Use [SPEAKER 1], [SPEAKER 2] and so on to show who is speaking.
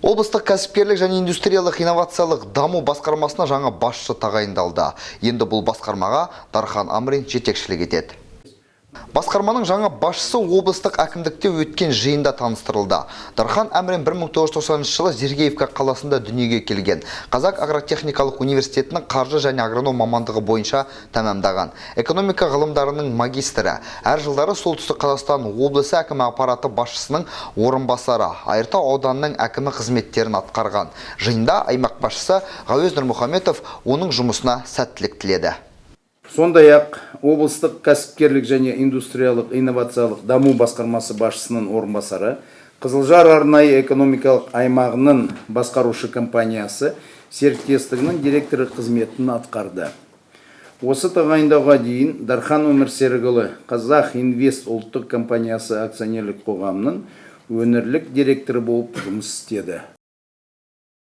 [SPEAKER 1] Облыстық кәсіпкерлік және индустриялық инновациялық даму басқармасына жаңа басшы тағайындалды. Енді бұл басқармаға Дархан Амрин жетекшілік етеді. Басқарманың жаңа басшысы облыстық әкімдікте өткен жиында таныстырылды. Дархан Әмірин 1990 жылы Сергеевка қаласында дүниеге келген. Қазақ агротехникалық университетінің қаржы және агроном мамандығы бойынша тәмамдаған. Экономика ғылымдарының магистрі. Әр жылдары Солтүстік Қазақстан облысы әкімі аппараты басшысының орынбасары, Айыртау ауданының әкімі қызметтерін атқарған. Жиында аймақ басшысы Ғауез Нұрмұхаметов оның жұмысына сәттілік тіледі.
[SPEAKER 2] Сондай-ақ облыстық кәсіпкерлік және индустриялық инновациялық даму басқармасы басшысының орынбасары, Қызылжар арнайы экономикалық аймағының басқарушы компаниясы серіктестігінің директоры қызметін атқарды. Осы тағайындауға дейін Дархан Өмірсерікұлы Қазақ Инвест ұлттық компаниясы акционерлік қоғамының өңірлік директоры болып жұмыс істеді.